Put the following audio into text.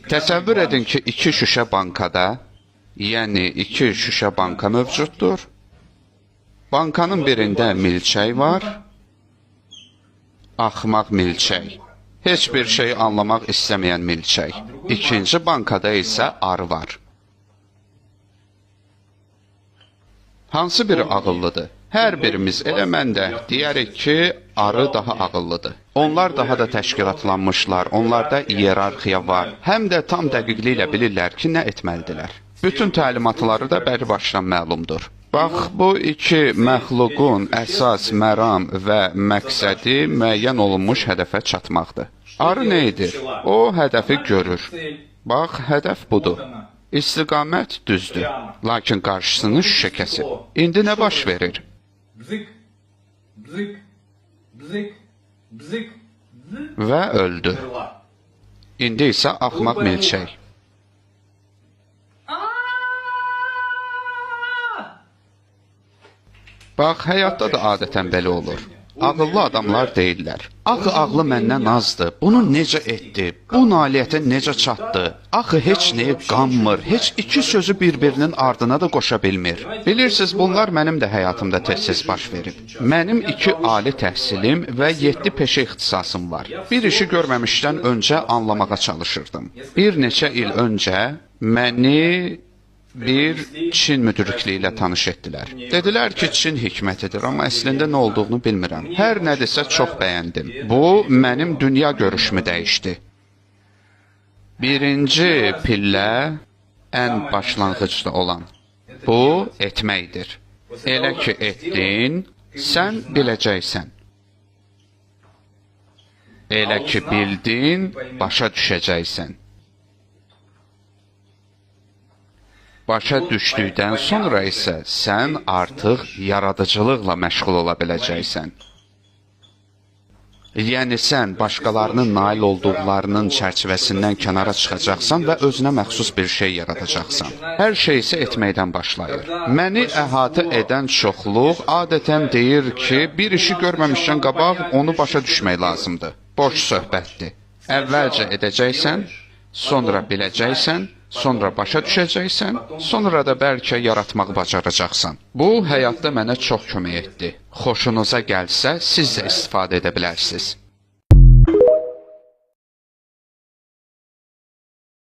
Təsəvvür edin ki, iki şüşə bankada, yəni iki şüşə banka mövcuddur. Bankanın birində milçək var, axmaq milçək. Heç bir şey anlamaq istəməyən milçək. İkinci bankada isə arı var. Hansı biri ağıllıdır? Hər birimiz, elə mən də, deyərik ki, arı daha ağıllıdır. Onlar daha da təşkilatlanmışlar, onlarda iyerarxiya var. Həm də tam dəqiqliklə bilirlər ki, nə etməlidirlər. Bütün təlimatları da bəri başdan məlumdur. Bax, bu iki məxluqun əsas məram və məqsədi müəyyən olunmuş hədəfə çatmaqdır. Arı nə edir? O hədəfi görür. Bax, hədəf budur. İstiqamət düzdür, lakin qarşısını şüşə kəsib. İndi nə baş verir? Bzık, bzık, bzık, bzık, bzık. Və öldü. Умерла. İndi isə axmaq milçək. Bax, həyatda da adətən belə olur. Ağıllı adamlar deyirlər. Axı ağlı məndən azdır. Bunu necə etdi? Bu nailiyyətə necə çatdı? Axı heç nəyə qanmır. Heç iki sözü bir-birinin ardına da qoşa bilmir. Bilirsiniz, bunlar mənim də həyatımda tez-tez baş verib. Mənim 2 ali təhsilim və 7 peşə ixtisasım var. Bir işi görməmişdən öncə anlamağa çalışırdım. Bir neçə il öncə məni bir Çin müdrikliyi ilə tanış etdilər. Dedilər ki, Çin hikmətidir, amma əslində nə olduğunu bilmirəm. Hər nədirsə çox bəyəndim. Bu, mənim dünya görüşümü dəyişdi. Birinci pillə, ən başlanğıcda olan. Bu, etməkdir. Elə ki etdin, sən biləcəksən. Elə ki bildin, başa düşəcəksən. Başa düşdükdən sonra isə sən artıq yaradıcılıqla məşğul ola biləcəksən. Yəni sən başqalarının nail olduqlarının çərçivəsindən kənara çıxacaqsan və özünə məxsus bir şey yaradacaqsan. Hər şey isə etməkdən başlayır. Məni əhatə edən çoxluq adətən deyir ki, bir işi görməmişdən qabaq onu başa düşmək lazımdır. Boş söhbətdir. Əvvəlcə edəcəksən, sonra biləcəksən, sonra başa düşəcəksən, sonra da bəlkə yaratmağı bacaracaqsan. Bu, həyatda mənə çox kömək etdi. Xoşunuza gəlsə, siz də istifadə edə bilərsiniz.